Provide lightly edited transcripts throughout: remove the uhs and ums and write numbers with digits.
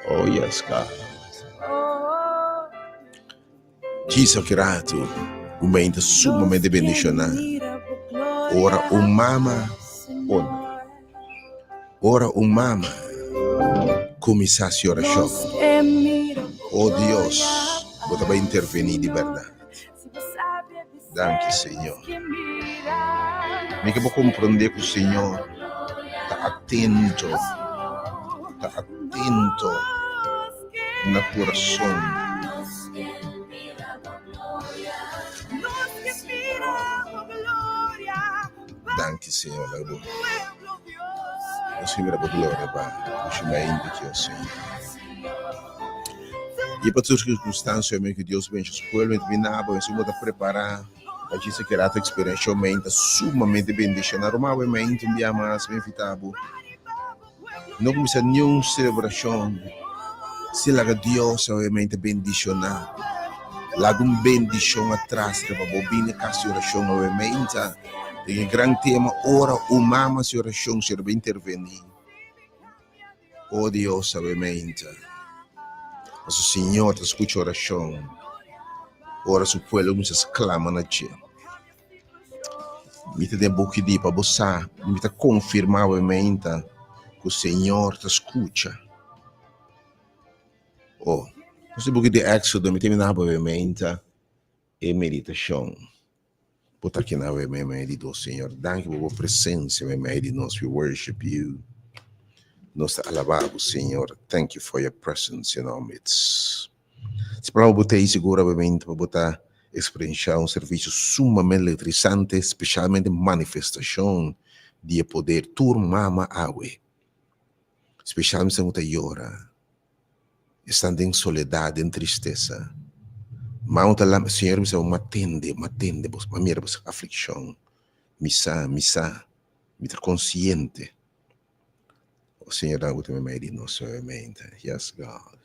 Oh yes, God. Jesus ki ratu, un mente sumamente bendishoná. Ora un mama ora. Ora un mama kuminsá hasi orashon. Oh Dios, bo ta bai intervení di bèrdat. Danki Señor. Mi ke bo komprondé ku Señor ta atento, ta atento na kurason. Danki Señor, laga bo nos mira bo gloria pa kushi mainta ki o Señor. I pa tur sirkunstansia omen ku Dios bensha su pueblo, mi ta bini abo si bo ta prepará pa djis e kerato eksperensia omen ta sumamente bendishoná. Ruma awe mainta un bia mas mi invitá bo no kuminsá niun selebrashon sin laga Dios awe mainta bendishoná. Laga un bendishon atras riba bo. Bini kas di orashon awe mainta den e gran tema Ora un mama hasi orashon, Señor ta intervení. O Dios sabe mente. Pasobra Señor ta skucha orashon ora su pueblo kuminsá sklama na dje. Mi ta den buki di pa bo sa, mi ta konfirmá bo meinta ku Señor ta skucha. O, nos den buki di Éksodo mi terminá bo meinta e meditashon. Bo ta kina awe meimei di nos, Señor. Danki pa bo presencia meimei di nos. We worship you. Nos ta alabá bo, Señor. Thank you for your presence in our midst. Si palabra bo ta ei sigur awemente pa bo ta experienciá un servicio sumamente electrizante, specialmente manifestacion di e poder tur mama awe. Specialmente esnan ku ta yora. Esnan den soledad, den tristesa. Ma un ta lam, Señor mi sa bo, m'atende, m'atende bo, m'a mira bo afliccion. Mi sa, mi sa, mi ta consciente. O Señor, dame bo ta meimei di nos nuevamente. Yes, God.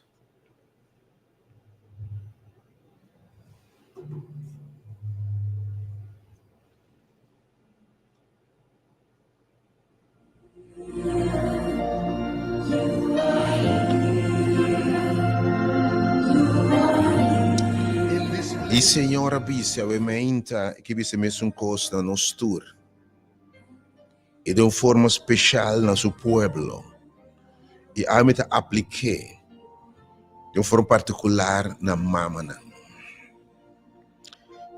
I Señor a bisa awe mainta e ke bisa mesun kos na nos tur i den un forma speshal na su pueblo i ami ta aplik'é den un forma partikular na mamanan.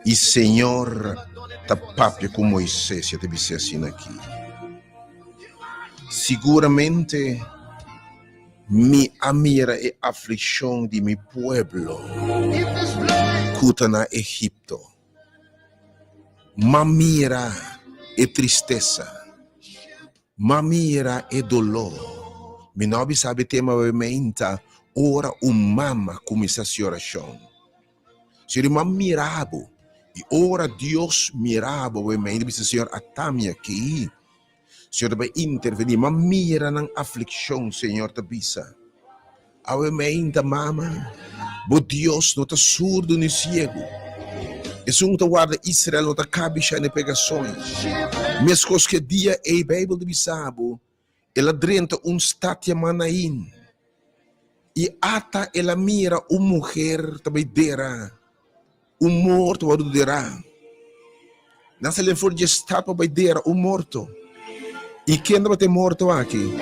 I Señor ta papia ku Moises i a ta bis'é asina aki, Siguramente mi a mira e aflikshon di mi pueblo ku ta na Egipto. M'a mira e tristesa, m'a mira e doló. Mi no a bisa bo e tema awe ora un mama kuminsá hasi orashon. Señor i m'a mira bo. I ora Dios mira bo, bo mente bisa, Señor, ata mi aki. Señor ta bai intervení. M'a mira nan aflikshon, Señor ta bisa. Awe meinta, mama, bo Dios no ta surdu ni siegu. Esun ku ta warda Israel no ta kabisha ni pega soño. Meskos ku e dia ei, Beibel ta bisa bo, El a drenta un stat yamá Nain, i ata el a mira un muher ta bai dera un morto wòrdu derá. Nan sali for di e stat pa bai dera un morto. I ken tabata e morto aki?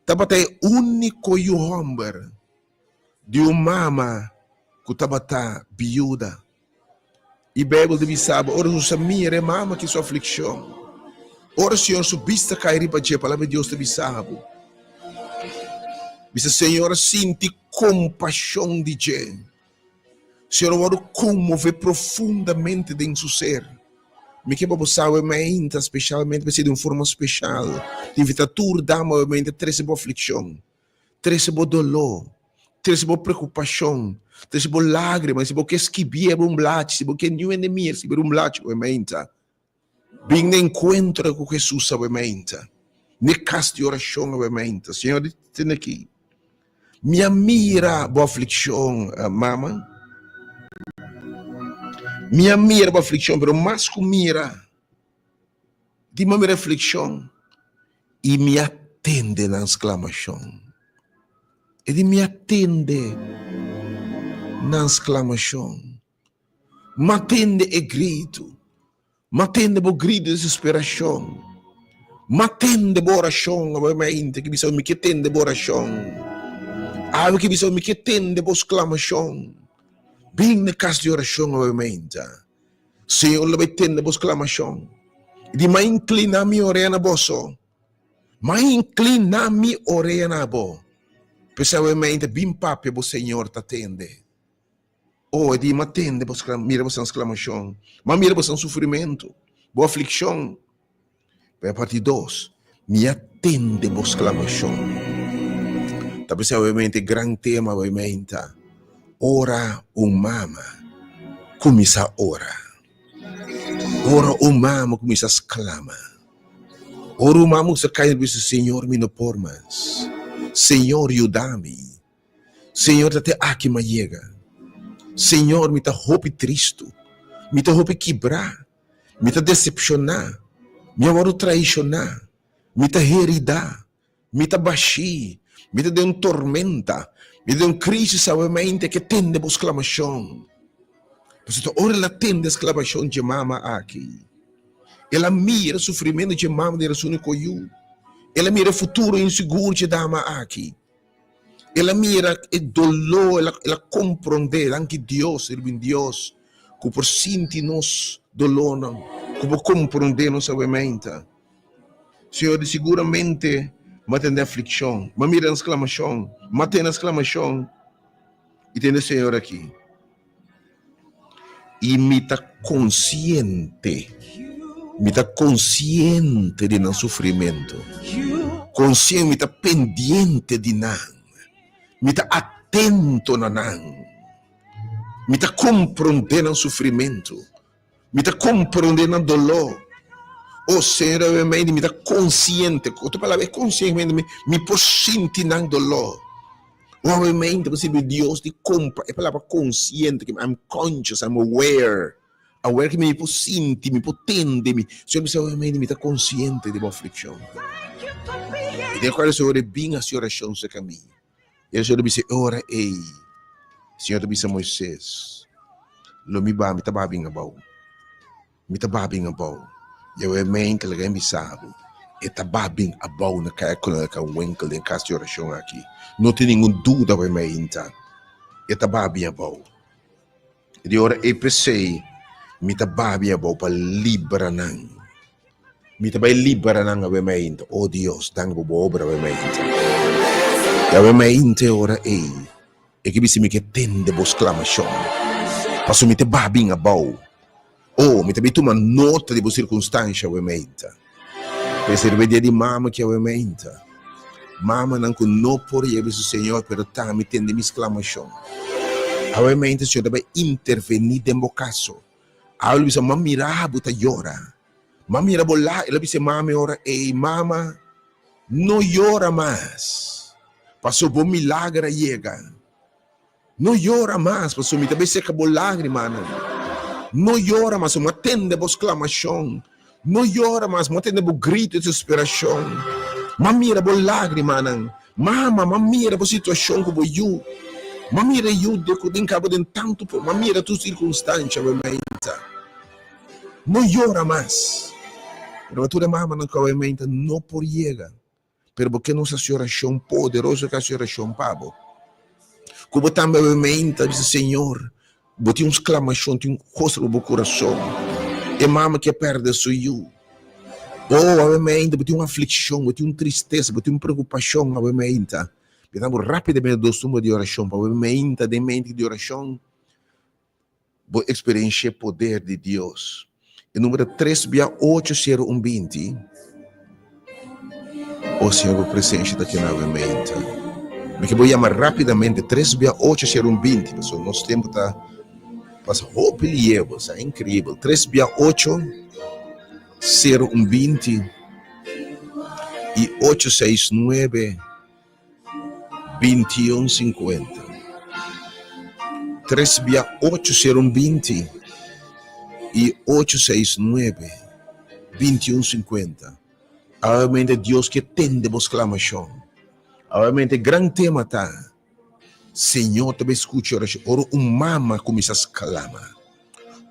Tabata e úniko yu hòmber di un mama ku tabata biuda. I Beibel ta bisa bo, ora nos a mira e mama ki su aflikshon, ora Señor su bista kai riba dje, Palabra di Dios ta bisa bo, bisa Señor a sinti kompashon di dje. Señor a wòrdu konmové profundamente den su ser. Mi ke pa bo sa awe mainta, speshalmente, p'esei di un forma speshal, ta invitá tur dama awe mainta trese bo aflikshon. Trese bo doló, trese bo preokupashon, trese bo lágrima. Si bo ke skibié bo un blachi, si bo ke niun hende mira, skibié un blachi awe mainta. Bin na enkuentro ku Hesus awe mainta, na e kas di orashon awe mainta. Señor di tene aki, Mi a mira bo aflikshon, mama. Mi a mira bo aflikshon, pero mas ku mira, Di mi reflekshon i mi a tende nan sklamashon. E di mi a tende nan sklamashon. M'a tende e gritu. M'a tende bo gritu di desesperashon. M'a tende bo orashon. Awe mainta ki bisa mi ke tende bo orashon. Awe ki bisa mi ke tende bo sklamashon. Bin na kas di orashon awe mainta. Señor lo bai tende bo sklamashon. E di m'a inkliná mi orea na boso. M'a inkliná mi orea na bo. P'esei awe mainta bin papia bo Señor ta tende. O, e di, M'a tende bo mira bosan sklamashon, m'a mira bosan sufrimentu, bo aflikshon. Pero e parti dos, Mi a tende bo sklamashon. Ta p'esei awe-mente e gran tema awe-mente ta, Ora un mama kuminsá ora. Ora un mama kuminsá sklama. Ora un mama kuminsá kai na bisa, Señor, mi no por mas. Señor, yuda mi. Señor ta te aki m'a yega. Señor mi ta hopi tristu, mi ta hopi kibrá, mi ta desepshoná, mi a wòrdu traishoná, mi ta heridá, mi ta bashí, mi ta den un tormenta, mi ta den un krísis awemente ke tende bo sklamashon. Pasobra ta ora el a tende e sklamashon dje mama aki, el a mira sufrimentu dje mama den rason di koyú, el a mira e futuro insigur dje dama aki. El a mira e doló, el a, el a komprondé, danki Dios, sirbi Dios, ku por sinti nos dolónan, ku por komprondé nos awemente. Señor di siguramente m'a tende aflikshon, m'a mira nan sklamashon, m'a tende nan sklamashon, i tende Señor aki. I mi ta konsiente, mi ta konsiente di nan sufrimentu, konsiente, mi ta pendiente di nan, mi ta atento na nan, mi ta komprondé nan sufrimentu, mi ta komprondé nan doló. O Señor, mi ta konsiente, ku otro palabra, e konsiente, mi por sinti nan doló. Obviamente bo sirbi Dios di compa e palabra consciente que I'm conscious, I'm aware. Aware que mi por sinti, mi por tende, mi Señor bisa obviamente mi ta consciente di bo afliccion. Y den cual el Señor e bin haci oracion cerca mi. Y el Señor bisa e ora ey, Señor ta bisa Moises, lo mi ba, mi ta ba bin abao. Mi ta ba bin abou. Yahweh mente laga e bisa bo, E ta ba bin abou na kaya Kolonel Kawinkel den kas di orashon aki. No tin ningun duda bo e meinta. E ta ba bin abou. I di ora ei p'esei mi ta ba bin abou pa libra nan. Mi ta bai libra nan awe meinta. O Dios, danki pa bo obra awe meinta. I awe meinta e ora ei, e ke bisa mi ke tende bo sklamashon, pasobra mi ta ba bin abou. Oh, mi ta bin tuma nota di bo sirkunstansha awe meinta. P'esei riba e dia di mama ki awe meinta. Mamanan ku no por yega su Señor, pero tambe tende mi sklamashon. Awe meinta Señor ta bai intervení den bo kaso. Awe lo bisa, M'a mira bo ta yora. M'a mira bo la. El a bisa e mama e ora ei, Mama, no yora mas, pasobra bo milager a yega. No yora mas, pasobra mi ta bay seca bo lagrimanan. No yora mas, pasobra mi a tende bo sclamacion. No yora mas, mi a tende bo grito di desesperacion. Mi a mira bo lagrimanan. Mama, mi a mira bo situacion cu bo yu. Mi a mira e yu de cu den cabo den tantu pro. Mi a mira tur circunstancia, bo meinta. No yora mas. Pero tur e mamanan cu awe meinta no por yega. Pero bo ke nos hasi orashon poderoso ke hasi orashon pa bo. Ku bo tambe awe meinta bisa Señor, bo tin un sklamashon, tin un kos riba bo kurason. E mama ke pèrdè su yu. Oh, awe meinta bo tin un aflikshon, bo tin un tristesa, bo tin un preokupashon awe meinta. Mi ta bo rápidamente dos number di orashon pa awe meinta den mente di orashon. Bo eksperenshia e poder di Dios. E number ta tres bia ocho sero un binti. O Señor, bo presensia ta kena awe meinta. Mi ke bo yama rapidamente tres bia ocho sero un binti, pasobra nos tempu ta pasa hopi liebo, sa inkribel. Tres bia ocho sero un binti i ocho seis nuebe. 21 50. Tres bia ocho sero un 20 i ocho seis nuebe 21 50. Awe mente Dios ke tende bo sklamashon. Awe mente gran tema ta. Señor ta bai skucha orashon ora un mama kuminsá sklama.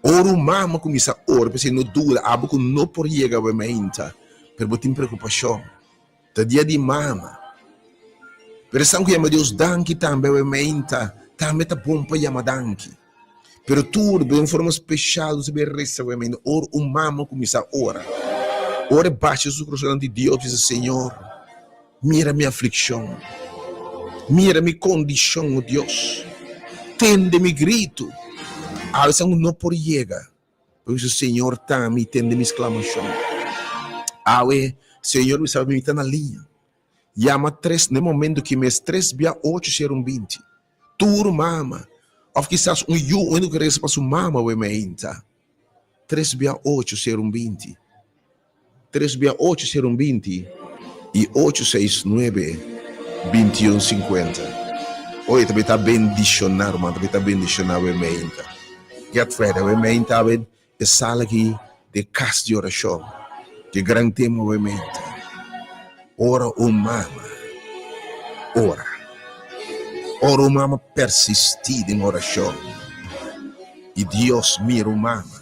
Ora un mama kuminsá ora, p'esei no duda, abo ku no por yega awe mainta, pero bo tin preokupashon. Ta dia di mama. Pero esnan ku yama Dios danki tambe awe mainta, tambe ta bon pa yama danki. Pero tur den un forma speshal nos a bin resa awe mainta ora un mama kuminsá ora. Ora e basha su kurason dilanti Dios bisa, Señor, mira mi aflikshon. Mira mi kondishon, o Dios. Tende mi gritu. Awe esnan ku no por yega. Por eso Señor ta mi tende mi sklamashon. Awe, Señor, mi sabi mi ta na liña. Yama tres na e momento ki mes tres bia ocho sera un binti. Tur mama, of kisas un yu un hende ku resa pa su mama awe meinta. Tres bia ocho sera un binti. Tres bia ocho sera un binti i ocho seis nuebe bintiun sinkuenta. Oye ta ta bendishoná ruman, ta ta bendishoná awe meinta. Get ready, awe meinta awe e sala aki di kas di orashon. Ke gran tema awe meinta. Ora un mama ora. Ora un mama persistí den orashon i Dios mira un mama.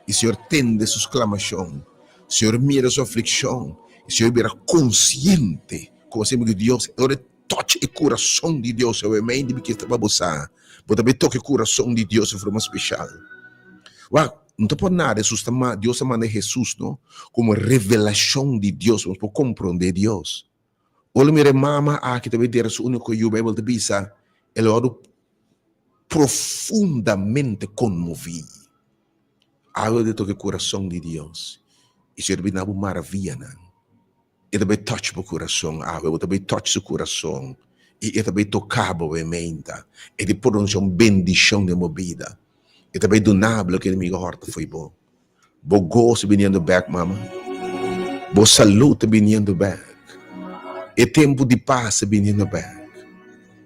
I Señor tende su sklamashon, Señor mira su aflikshon, i Señor bira konsiente komo siempre ku Dios, ora e touch e kurason di Dios, awe mei di mi ke ta pa bo sa, bo ta bai toka e kurason di Dios den forma speshal. Wak, no ta por nada Hesus ta Dios a manda Hesus no, komo revelashon di Dios, pa nos por komprondé Dios. Ora mira e mama aki ta bai dera su úniko yu, Beibel ta bisa, el a wòrdu profundamente konmoví. Algo ta toka e kurason di Dios i Señor ta bai duna bo maravianan. E ta bai touch bo kurason awe, bo ta bai touch su kurason i e ta bai toka bo e menta. E ta pronunsia un bendishon den bo bida. E ta bai duna bo loke enemigo a hòrta fo'i bo. Bo goso biniendo bek, mama. Bo salud ta biniendo bek. E tempu di pas ta biniendo bek.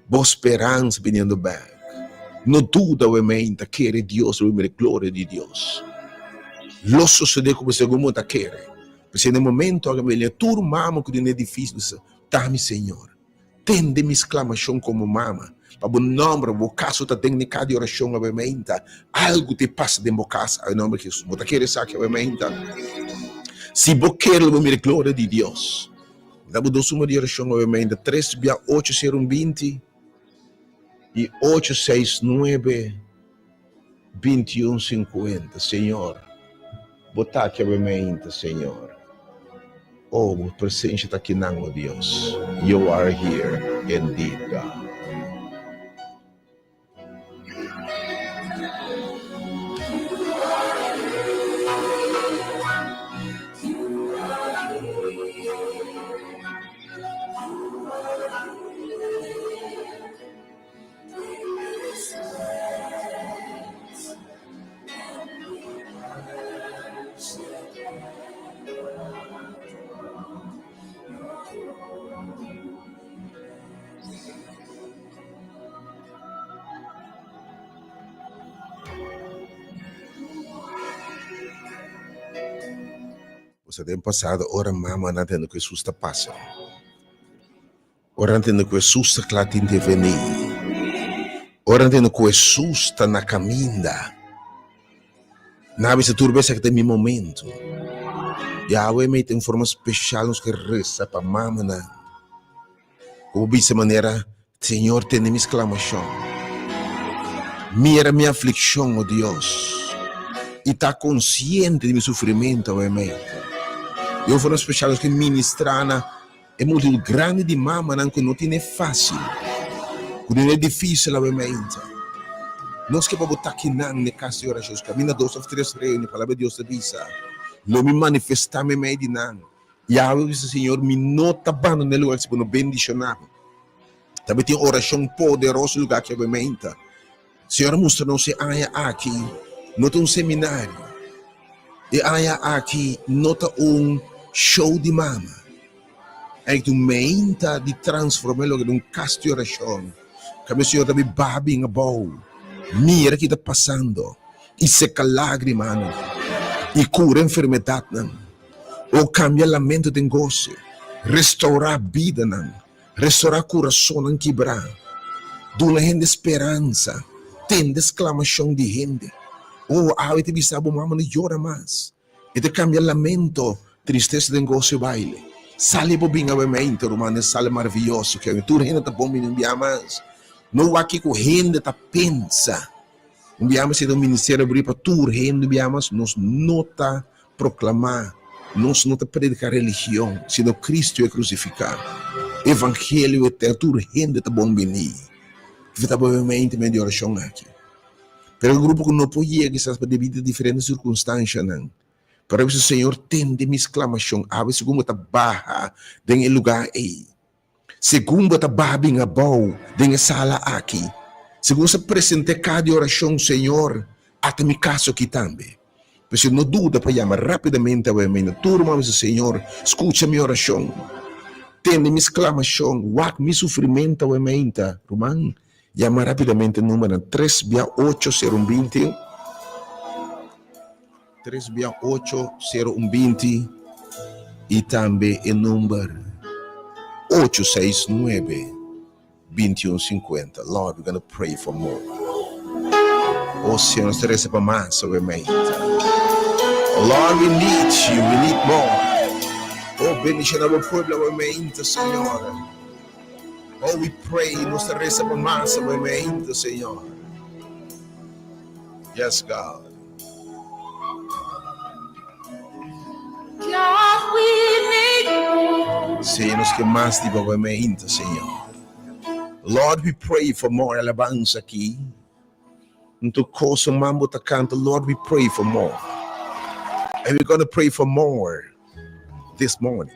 Bo speransa biniendo bek. No duda awe meinta, kere Dios, lo mira e gloria di Dios. Lo sosode ku bo segun bo ta kere. P'esei na e momento aki mi tur mama ku tin e difisil bisa, Ta mi Señor. Tende mi sklamashon komo mama, pa bo nòmber, bo kas ta den nika di orashon awe meinta. Algu ta pasa den bo kas awe nòmber di Hesus. Bo ta kere esaki awe meinta? Si bo kere lo bo mira e gloria di Dios. Mi ta bo dos suma di orashon awe meinta, tres bia ocho sero un 20 i ocho seis nuebe 21 50. Señor, bo ta aki awe meinta, Señor. Oh, bo presencia ta akinan, oh Dios. You are here indeed, God. Bo sa den pasado ora mama nan tende ku Hesus ta pasa. Ora nan tende ku Hesus ta kla tin intervení. Ora nan tende ku Hesus ta na kaminda. Nan a bisa tur bes esaki ta mi momento. Yahweh mei ta un forma speshal nos ke resa pa mamanan. Ku bo bisa manera, Señor tende mi sklamashon. Mira mi aflikshon, o Dios, i ta konsiente di mi sufrimentu awe mei. Di un forma speshal nos ke ministrá na e multitud grandi di mamanan ku no tene fásil, ku tene difísil awe meinta. Nos ke pa bo ta akinan na e kas di orashon. Kaminda dos òf tres reuni, Palabra di Dios ta bisa, Lo mi manifestá meimei di nan. Yahweh bisa, Señor, mi no ta bandoná e lugar si bo no bendishoná mi. Tabatin orashon poderoso lugar aki awe meinta. Señor a mustra nos e aña aki no ta un seminario. E aña aki no ta un show di mama. Ei ta un meinta di transforma e loke den un kas di orashon. Kaminda Señor ta bin baha bin abou, mira ki ta pasando i seka lagrimanan i kura enfermedatnan. O kambia lamento den gose, restourá bidanan, restourá kurasonnan kibrá. Duna hende speransa. Tende sklamashon di hende. Oh, awe ta bisa bo mama no yora mas. E ta kambia lamento, tristesa den goso i baile. Sali bo bin awe mente, ruman, e sala maravioso ke tur hende ta bon bini un bia mas. No wak kiko hende ta pensa. Un bia mas e ta un ministerio abrí pa tur hende, un bia mas nos no ta proklamá, nos no ta prediká religion, sino Cristo e krusifiká. Evangelio eterno, tur hende ta bon bini. Kiko ta bo mente medio di orashon aki? Pero e grupo ku no por yega kisas pa debido diferente sirkunstanshanan. Pero a bisa, Señor, tende mi sklamashon awe segun bo ta baha den e lugá ei. Segun bo ta baha bin abou den e sala aki. Segun sa present'é kaha di orashon, Señor, ata mi kaso aki tambe. P'esei no duda pa yama rápidamente awe mi na tur ruman bisa, Señor, skucha mi orashon. Tende mi sklamashon. Wak mi sufrimentu awe meinta. Ruman, Yama rapidamente numbernan tres bia ocho sero un binti, tres bia ocho sero un binti i tambe e number ocho seis nuebe binti un sinkuenta. Lord, we're gonna pray for more. Oh Señor, nos ta resa pa mas awe mainta. Lord, we need you, we need more. Oh, bendiciona bo pueblo awe mainta, Señor. Oh, we pray, nos ta resa pa mas awe mainta, Señor. Yes, God. God, we need more. Sí, nos ke mas di bo awe mainta, Señor. Lord, we pray for more alabansa aki. Nto koso mambo ta kanta, Lord, we pray for more. And we're going to pray for more this morning.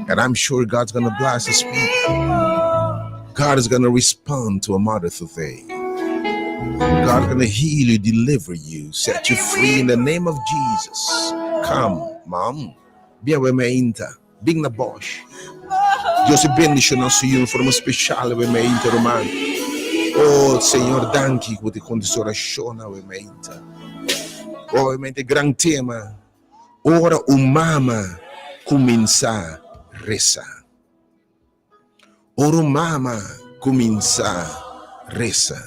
And I'm sure God's going to bless his people. God is going to respond to a mother today. God's going to heal you, deliver you, set you free in the name of Jesus. Come, mom. Bia we meinta. Bin na Bosch. Dios e bendiciona su yu en forma special we meinta, ruman. Oh, Señor, danki ku te contestó oracion we meinta. Oh, we meinta gran tema. Ora un mama kuminsá resa. Ora un mama kuminsá resa.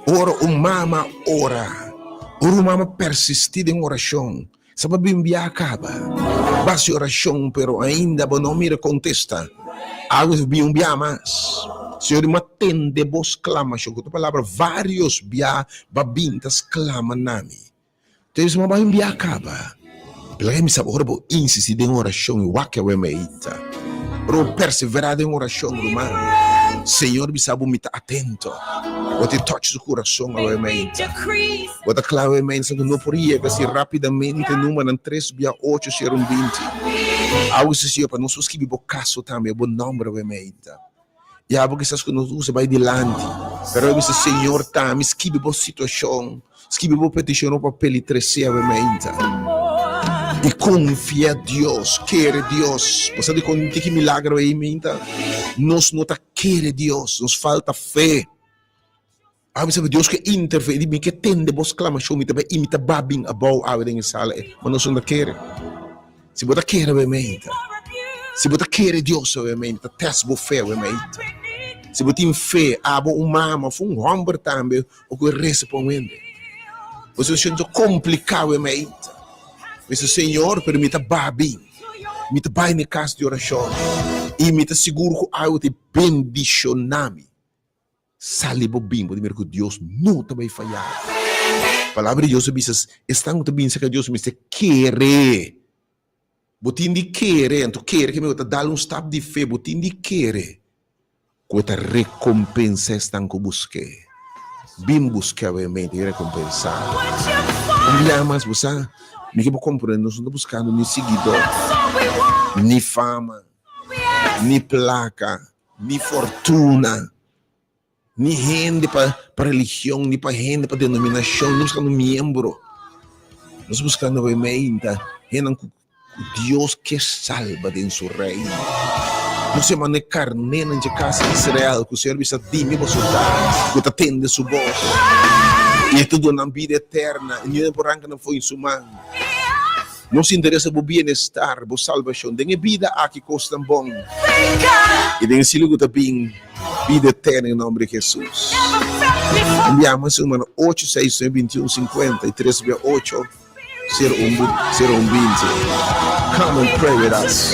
Ora un mama ora. Ora un mama persistí den orashon. Sa pa bin bia kaba. Basi orashon pero ainda bo no mira kontesta. Awe bin un bia mas. Señor mi a tende bo sklamashon. Ku otro palabra varios bia bo a bin ta sklama na mi. Te suma bai un bia kaba. Laga mi saba ora bo insisti den orashon i wak awe meita. Ora bo perseverá den orashon, ruman, Señor bisa bo mi ta atento. Bo ta touch su kurason awe meita. Bo ta kla awe meita ku no por yega si rapidamente numernan tres bia ocho sero un binti. Awe si Señor pa nos por skibi bo kaso tambe, bo nomber awe meita. Ya bo kisas ku nos usa bai dilanti, pero e bisa, Señor, ta mi skibi bo situashon, skibi bo petishon riba papel i tres'é awe meinta. I konfia Dios, kere Dios. Bo sa dikon tin ki milagro ei meinta? Nos no ta kere Dios, nos falta fe. Awe mi sabi Dios ke interveni, di mi ke tende bo sklamashon, mi ta bai imita babin abou awe den e sala ei, ma nos no ta kere. Si bo ta kere awe meinta, si bo ta kere Dios awe meinta, ta test bo fe awe meinta. Si bo tin fe, abo un mama of un homber tambe o ku e resa pa un hende. Bo situashon ta kompliká awe meinta. Mi bisa, Señor, pero mi ta babin, mi ta bai na e kas di orashon i mi ta sigur ku awe ta bendishoná mi. Sali bo bin, bo ta mira ku Dios no ta bai fayá. Palabra di Dios ta bisa, esnan ku ta bin serka Dios mester kere. Bo tin di kere, anto kere ke mi ta dal un stap di fe, bo tin di kere ku e ta rekompensá esnan ku busk'é. Bin busk'é awe-mente i rekompensá. Un bia mas, bo sa, mi ke bo komprende, nos no ta buskando ni siguidó, ni fama, ni plaka. Ni fortuna, ni hende pa pa religion, ni pa hende pa denominacion, no buscando miembro. Nos buscando obviamente hendenan cu Dios ke salba den su reino. No se mane carnénan dje casa di Israel cu Señor bisa dimi boso ta, cu ta tende su bos. Y e ta duna nan bida eterna y niun por ranca nan fo'i su man. Nos interesa bo bienestar, bo salbashon den e bida aki kosnan bon i den e siglo ku ta bin. Bida eterna en nombre di Jesus. Enviamos ese numero 8 6 9 21 50 y 3 8 01 01 20. Come and pray with us.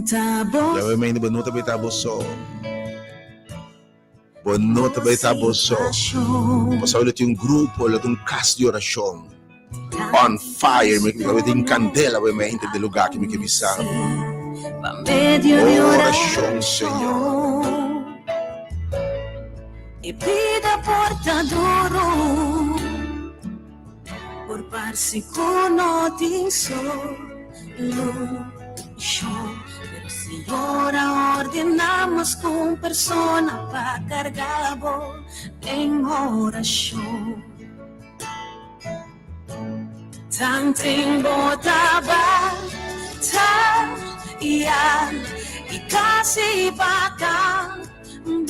Yahweh mende bo no ta beta bo so. Bo no ta beta bo so. Pasobra lo tin un grupo, lo tin un kas di orashon. On fire, mi ke tin kandela bo mente de lugar ki mi ke bisa. Orashon, Señor. E bida por ta duro, por parse ku no tin solushon. Pero Señor a ordená mas ku un persona pa karga bo den orashon. Tanten bo ta bataya i kasi pa tambaleá,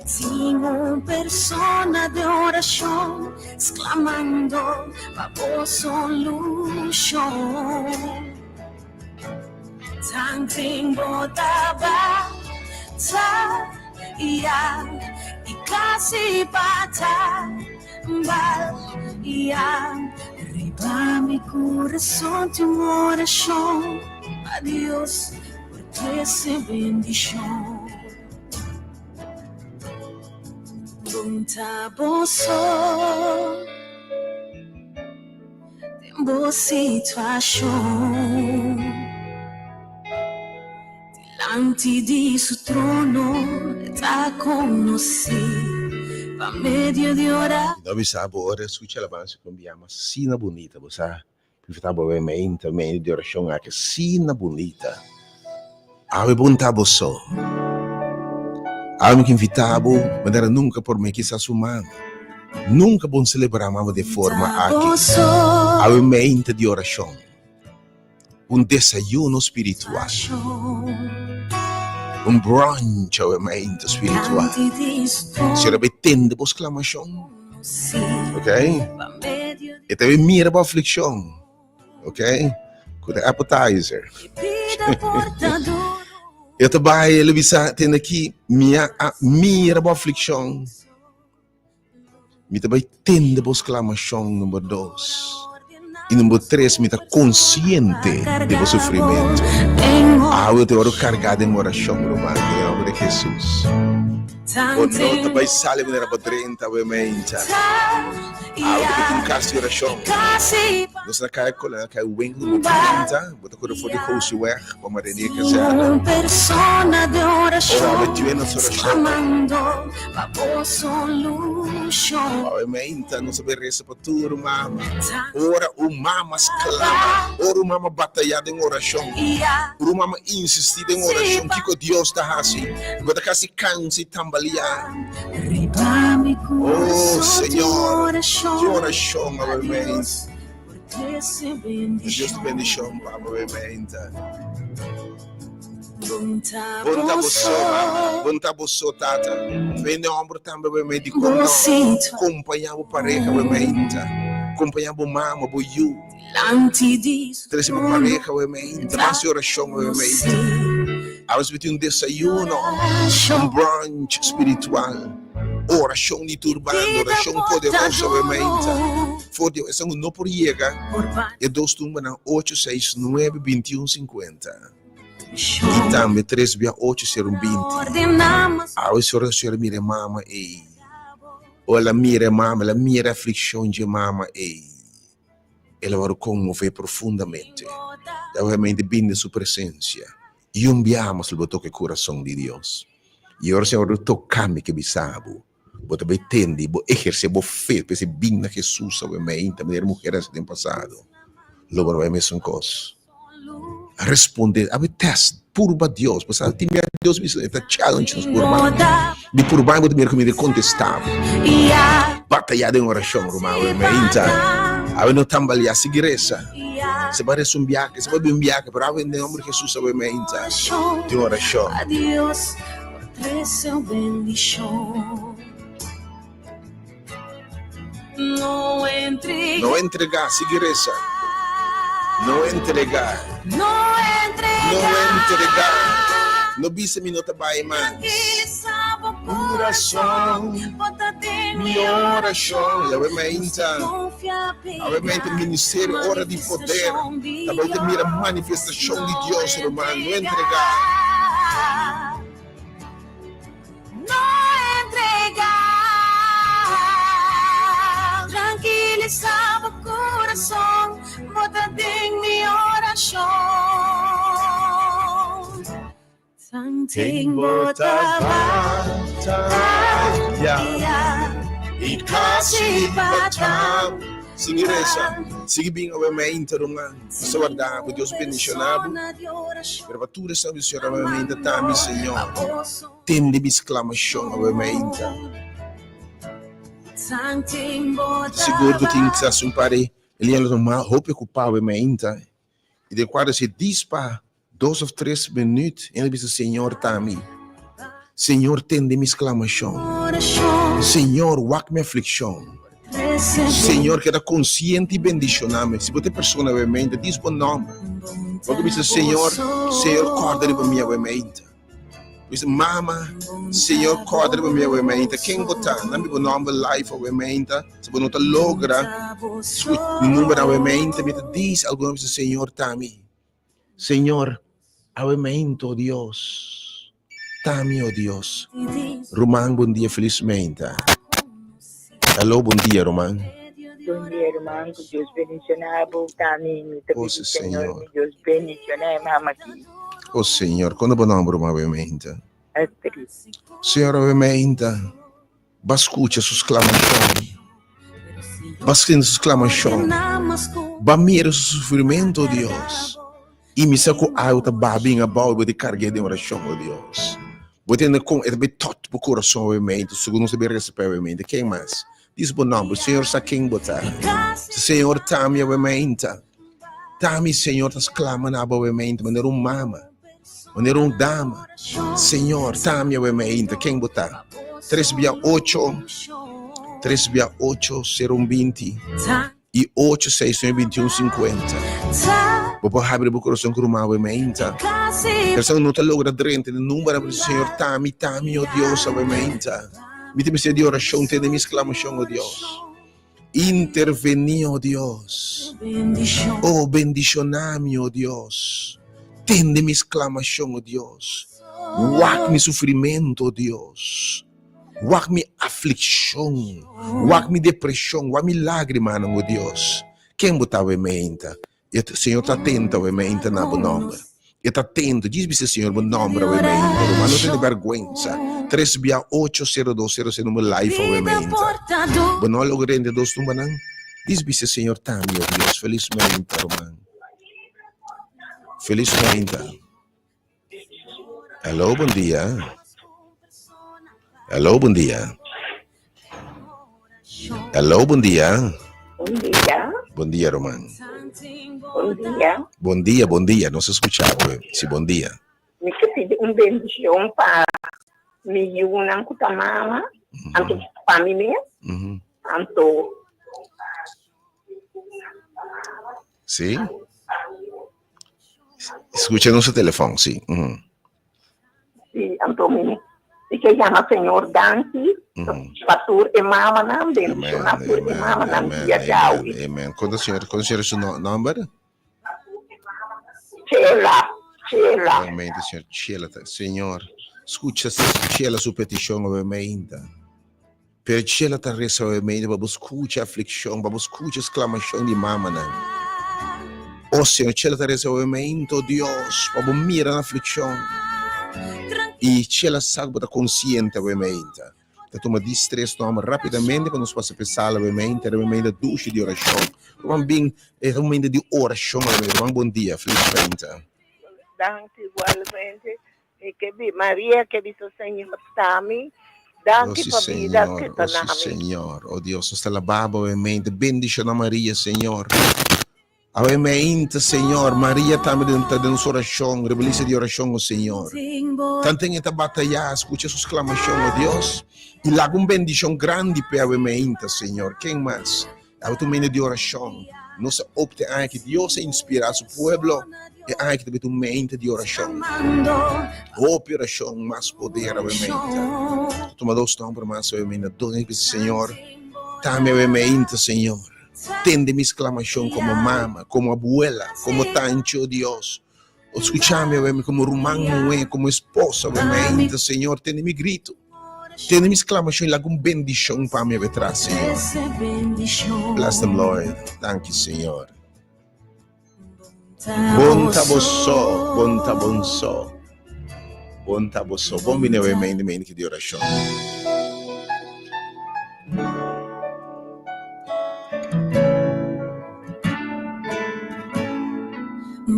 tin un persona den orashon sklamando pa bo solushon. Tanten bo ta bataya i kasi pa tambaleá, riba mi kurason tin un orashon pa Dios por trese bendishon. Punta bo so den bo situashon. Dilanti di su trono e ta konosí pa medio di ora. Mi no bisa bo ora skucha alabansa ku mi yama asina bunita bo sa mi ta bo mente medio di orashon aki asina bunita awe bo nta bo so awe mi ke invita bo manera nunka por mi kisas su mama nunka bo selebrá mama di e forma aki awe mente di orashon. Un desayuno spiritual. Un brunch awe spiritual. Señor a tende bo sklamashon. Ok? E ta mira bo aflikshon. Ok? Ku ta appetizer. E ta bai, el a bisa, tende aki, mi a mira bo aflikshon. Mi ta bai tende bo sklamashon, number dos. I number tres, mi ta konsiente di bo sufrimentu. Awe te wòrdu kargá den orashon, ruman, den nòmber di Hesus. Bo no ta bai sali manera bo drenta awe meinta. Awe ta bai tin kas di orashon. Nos na kai kola, na kai winkel bo drenta. Bo ta kore for di Hosiweg pa Marenia Kazerne. Ora awe tue nos orashon. Awe meinta nos a bai resa pa tur mama. Ora un mama sklama, ora un mama bataya den orashon, ora un mama insisti den orashon, kiko Dios ta hasi? Bo ta kasi kansa i tambaliá. Oh Señor, ki orashon awe meinta. Dios ta bendicion pa bo meinta. Bon ta bo so mama, bon ta bo so tata. Vende homber tambe bo mei di con no. Compaña bo pareha bo meinta. Compaña bo mama, bo yu. Trece bo pareha bo meinta. Mas oracion bo meinta. Awe si tin un desayuno, un brunch spiritual. Orashon di tur banda, orashon poderoso awe mainta. For di esun ku no por yega e dos tumbanan ocho seis nuebe bintiun sinkuenta i tambe tres bia ocho sero binti. Awe si ora señor a mira e mama ei, o el a mira e mama, el a mira e aflikshon dje mama ei, el a wòrdu konmové profundamente. I awe mainta bini den su presensia. I un biaha mas lo bo toka e kurason di Dios. I ora Señor lo toka mi ke bisa bo, bo ta bai tende i bo ehersé bo fe p'esei bin na Hesus awe meinta manera muher hasi den pasado. Lo bo no bai mesun kos. A responde, a bai tèst, purba Dios. Bo sa tin bia Dios bisa e ta challenge nos purba. Di purba bo ta mira ku mi ta kontestá bo. Bataya den orashon, ruman, awe meinta. Awe no tambaleá, sigui resa. Se ba resa un biaha, se ba bin un biaha, pero awe den nomber di Jesus awe meinta den orashon. No entregá, sigui resa. No entregá. No entregá. No bisa mi no ta bai mas. Kurason, mi orashon. Awe meinta, awe meinta ministerio Ora di Poder ta bai ta mira manifestashon di Dios, ruman. No entregá. No entrega. Trankilisa bo kurason, bo ta den mi orashon. Tanten bo ta bataya i kasi batam. Sigui resa, sigui bin awe meinta ruman. Nos ta warda bo, Dios bendiciona bo. Pero pa tur esnan cu Señor awe meinta tambe, Señor, tende mi sclamacion awe meinta. Sigur cu tin kisas un par di liña lo ta hopi ocupa awe meinta. Y den cuadro si dis pa dos of tres minuut, en bisa Señor tami. Señor tende mi sclamacion. Señor wak mi afliccion. Señor keda consciente y bendiciona mi. Si bo ta e persona awe meinta, dis bo nomber. Bo ta bisa Señor, Señor corda riba mi awe meinta. Bisa mama, Señor corda riba mi awe meinta. Ken bo ta? Nan mi bo nomber live awe meinta. Si bo no ta logra number awe meinta, mi ta dis algun bisa Señor ta mi. Señor, awe meinta, oh Dios. Ta mi, oh Dios. Ruman, bon dia, felis meinta. Hello, bon dia, ruman. Bon dia, ruman. Ku Dios bendiciona bo. Ta mi, mi ta Oh, pidi Señor, Señor. mi Dios bendiciona e mama aki. Oh, Señor, kono bo nomber, ruman, awe meinta? Astrid. Señor, awe meinta. Ba skucha su sklamashon. Ba sinti su sklamashon. Ba mira su sufrimentu, o Dios. I mi sa ku awa ta baha bin abou i bo ta karg'é den orashon, o Dios. Bo tende kon e ta bai tot bo kurason awemente, segun nos ta bai resa pa e awemente. Ken mas? Dis bo nòmber. Señor sa ken bo ta. Señor, ta mi awemente. Ta mi, Señor, ta sklama na bo awemente manera un mama. Manera un dama. Señor, ta mi awe mainta. Ken bo ta? Tres bia ocho, tres bia ocho, sero un binti. I ocho, seis, nueve, binti un, sinkuenta. Bo por habri bo kurason ku ruman awe mainta. Persona no ta logra drenta den number, pero Señor, ta mi, ta mi, oh Dios, awe mainta. Mi ta mester di orashon, tende mi sklamashon, oh Dios. Intervení, oh Dios. Oh, bendishoná mi, oh Dios. Tende mi sklamashon, oh Dios. Wak mi sufrimentu, oh Dios. Wak mi aflikshon. Wak mi depreshon. Wak mi lágrimanan, oh Dios. Ken bo ta awe meinta? E Señor ta atento awe meinta na bo nomber. E ta atento. Djis bisa Señor bo nomber awe meinta. Ruman no tene bergwensa. Tres bia ocho sero dos sero se number live awe meinta. Bo no a logra rende dos numbernan? Djis bisa Señor tambe, oh Dios. Felis meinta, ruman. Felis meinta. Hello, bon dia. Hello, bon dia. Hello, bon dia. Bon dia. Bon dia, Roman. Bon dia. Bon dia, bon dia. Nos escucha, si bon dia. Mi ke pidi un bendicion pa mi yunan ku ta mama, anto pa mi mes, anto. Si. Escucha nos telefon, si. Si, anto mi mi ke yama Señor danki pa tur e mamanan, bendiciona tur e mamanan dia djawe. Amen. Kon señor, kon señor su nomber? Chela, Chela. Realmente, señor Chela, Señor, escucha Chela su peticion obviamente. Pero Chela ta resa obviamente pa bo scucha afliccion, pa bo scucha exclamacion di mamanan. Oh Señor, Chela ta resa obviamente, oh Dios, pa bo mira nan afliccion. Y Chela sa cu bo ta consciente obviamente. Ta tuma dis tres nomber rapidamente pa nos pasa p'e sala obviamente, obviamente dushi di oracion. Ruman bin, e ta un momento di oracion obviamente. Ruman bon dia, feliz 30. Danki igualmente. Mi ke bi Maria ke bisa Señor ta mi. Oh Danki sí, pa bida Señor. ku ta Oh sí, na mi. Señor. Oh Dios, nos ta alabá bo mente. Bendiciona Maria, Señor. Awe meinte, Señor. Maria tambe den ta den nos oracion. Riba lista di oracion, oh Señor. Tanten e ta bataya, scucha su exclamacion, oh Dios. Y laga un bendicion grandi p'e awe meinte, Señor. Ken mas? Awe ta un medio di oracion. Nos a opta e aña ki Dios a inspira su pueblo. E aña ki ta beta un mente di oracion. Hopi oracion, mas poder awe meinte. Tuma dos nomber mas awe meinte. Dos bisa, Señor, tame awe meinte, Señor. Tende mi exclamacion como mama, como abuela, como tancho, Dios. O escuchame awe como ruman muhé, como esposa awe meinte, Señor. Tende mi grito. Tende mi exclamacion y laga un bendicion pa mi awe tras, Señor. Bless them, Lord. Thank you, Señor. Bon ta bo so, bon ta bon so. Bon ta bo so. Bon bini awe meinte meinte ki di oracion.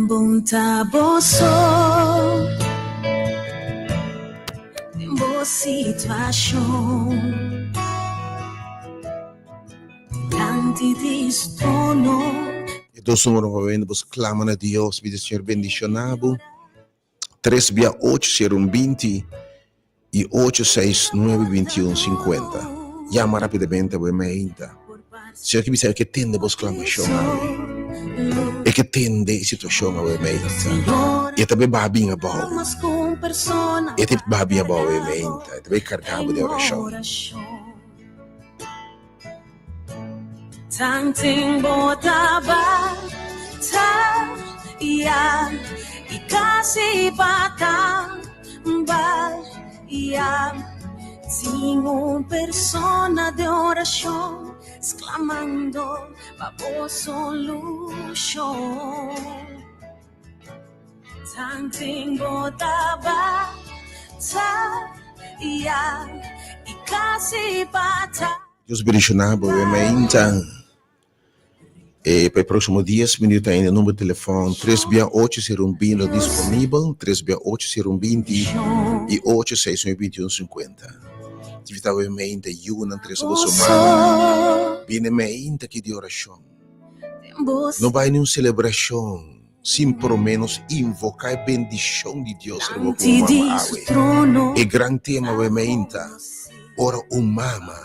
Bon ta bo so den bo situacion Dilanti di su trono. E dos numero pa wende bos clama na Dios, pidi Señor bendiciona bo. Tres bia ocho sero un binti y ocho seis nuebe binti un cincuenta. Yama rapidamente awe meinta. Señor ke bisa e ke tende bos clamashon awe. E ke tende e situacion awe meinta. E ta be baha bin abao. E ta baha bin abao awe meinta. E ta be carga bo den oracion. Tanten bo ta bataya y casi pa tambaleá, Tin un persona den oracion exclamando pa bo solucion. Tanten bo ta bataya y casi pa Dios bendiciona bo e mainta. E pa e proximo 10 minuut ainda numero di telefon 3 bia 8 sero un 20 lo disponibel 3 bia 8 sero un 20 y 8 6 9 21 50. Ti invita bo e mainta yunan trese boso mama bini mainta ki di oracion. No bai ni un celebracion sin por lo menos invoca e bendicion di Dios riba bo como mama awe. E gran tema awe meinta, ora un mama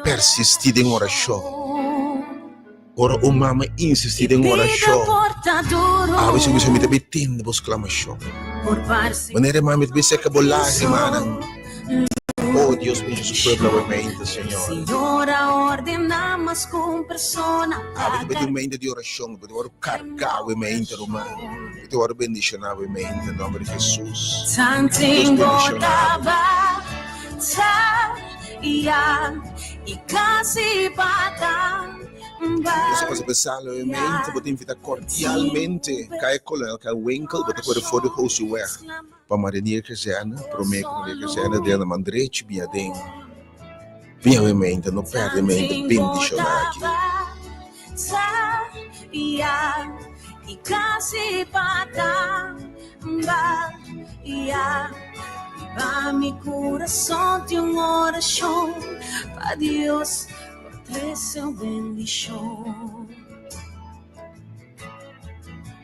persisti den oracion, ora un mama insisti den oracion, awe si mi ta bay tende bo sclamacion. Manera e mama ta bay seca bo lagrimanan. Oh Dios mío, su pueblo awe meinta, Señor. Awe ta bay tin un meinta di oracion. Bo ta wòrdu kargá awe mente, ruman. Bo ta wòrdu bendishoná awe mente, den nòmber di Hesus. Dios bendishoná bo. Nos a pasa pa e sala awe mente. Bo ta invitá kordialmente. Kaya Kolonel Kaya Winkel, bo ta kore for di Hosiweg pa Marinier Kazerne, promé ku Marinier Kazerne, den na man drechi bin aden. Bin awe mente, no pèrdè mente bendishoná aki.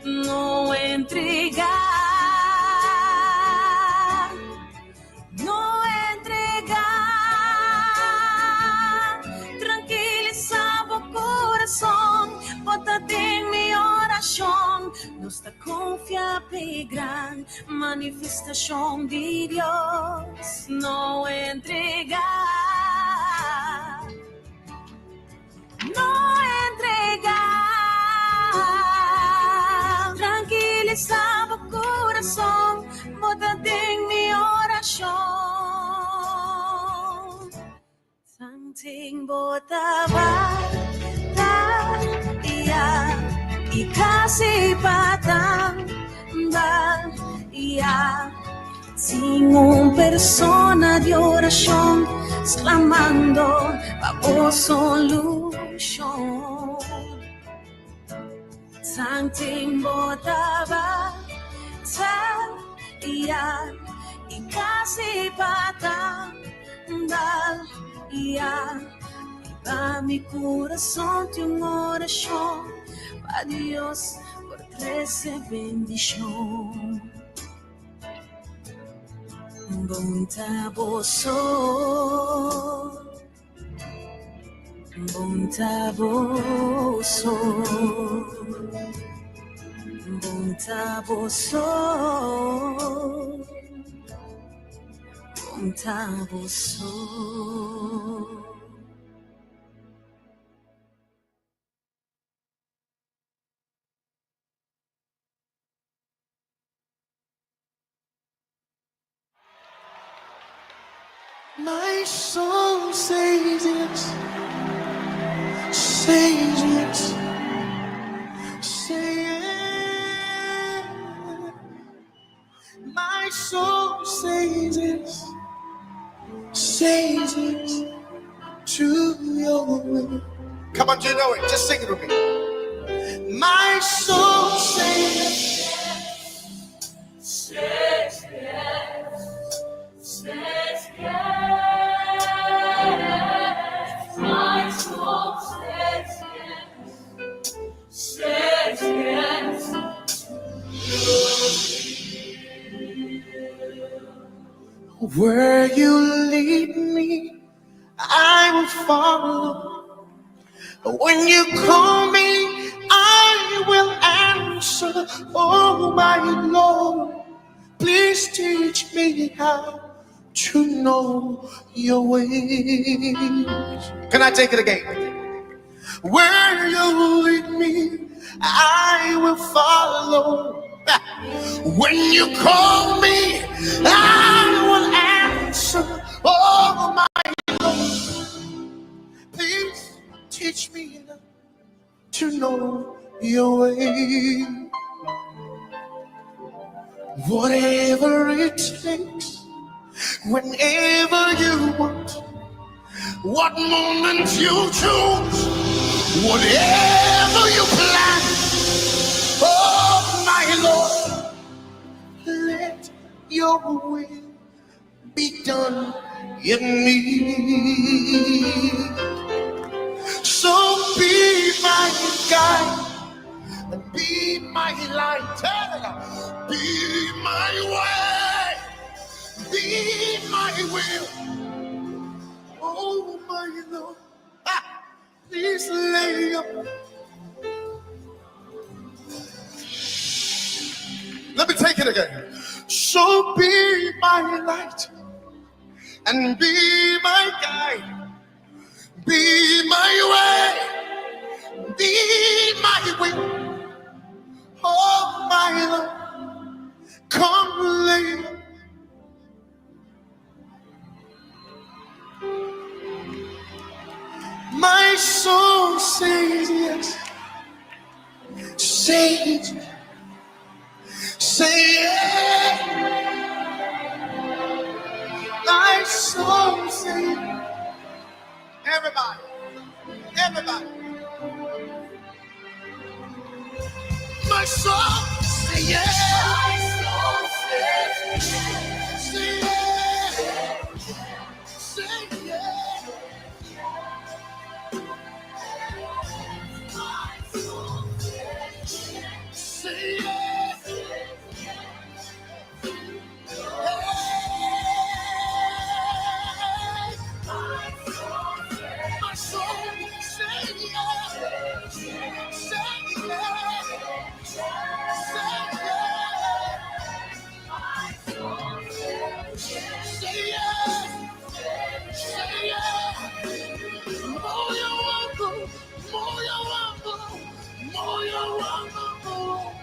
No entrega, no entrega. Trankilisa bo kurason, bo ta den mi orashon. Nos ta konfia p'e gran manifestashon di Dios. No entrega. No entrega. Trankilisa bo kurason, bo ta den mi orashon. Tanten bo ta bataya i kasi pa tambaleá. Tin un persona di orashon sklamando pa bo solushon. Tanten bo ta bataya i kasi pa tambaleá. dal ya Riba mi kurason tin un orashon Pa Dios por trese bendishon Bon ta boso Bon ta boso Bon ta boso Bon ta boso. My soul says yes, says yes, say yes. My soul says yes, says yes to your will. Come on, do you know it? Just sing it with me. My soul says Says yes, says yes. My soul says yes, says yes. Where you lead me, I will follow. When you call me, I will answer. Oh, my Lord, please teach me how to know your ways. Can I take it again? Where you lead me, I will follow. When you call me, I will answer. Oh, my Lord, please teach me to know your way. Whatever it takes, whenever you want, what moment you choose, whatever you plan, oh my Lord, let your will be done in me. So be my guide and be my light, be my way, be my will. Oh my Lord, please lay up. Let me take it again. So be my light and be my guide, be my way, be my will. Oh my Lord, come lay. My soul says yes, says, say yes. My soul says, everybody, everybody. My soul say yes. My soul says yes. Say yes. Say yes. My soul says yes. Say yes. Hey. My soul says My soul say yes. Say yes. Say yes. My soul says yes. Say yes. Say yes. More you want, more you want, more you want, more.